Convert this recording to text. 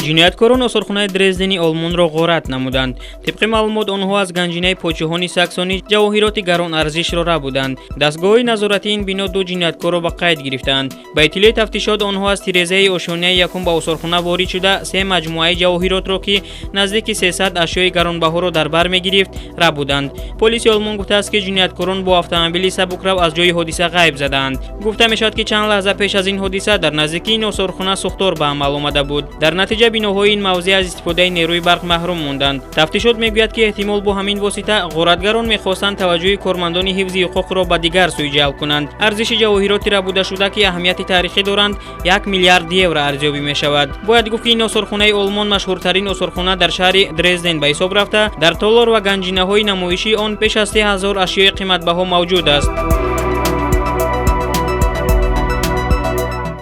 Ҷинояткорон осорхонаи Дрездени Олмонро ғорат намуданд. Тибқи маълумот, онҳо аз ганҷинаи подшоҳони саксонӣ ҷавоҳироти гаронарзишро рабуданд. Дастгоҳҳои назоратии ин бино ду ҷинояткорро ба қайд гирифтаанд. Ба иттилои тафтишот, онҳо аз тирезаи ошёнаи якум ба осорхона ворид шуда, се маҷмӯаи ҷавоҳиротро, ки наздики 300 ашёи гаронбаҳоро дар бар мегирифт, рабуданд. Полиси Олмон гуфтааст, ки ҷинояткорон бо автомобили сабукрав аз ҷои ҳодиса ғайб задаанд. Гуфта мешавад, ки чанд лаҳза пеш аз ин ҳодиса дар наздикии ин осорхона сӯхтор ба амал омада буд. Дар натиҷа биноҳои ин мавзеъ аз истифодаи нерӯи барқ маҳрум монданд. Тафтишот мегӯяд, ки эҳтимол бо ҳамин восита ғоратгарон мехостанд таваҷҷӯҳи кормандони ҳифзи ҳуқуқро ба дигар сӯй ҷалб кунанд. Арзиши ҷавоҳироти рабудашуда, ки аҳамияти таърихӣ доранд, 1 миллиард евро арзёбӣ мешавад. Бояд гуфт, ки ин осорхонаи Олмон машҳуртарин осорхона дар шаҳри Дрезден ба ҳисоб рафта, дар толор ва ганҷинаҳои намоишии он беш аз 3000 ашёи қиматбаҳо мавҷуд аст.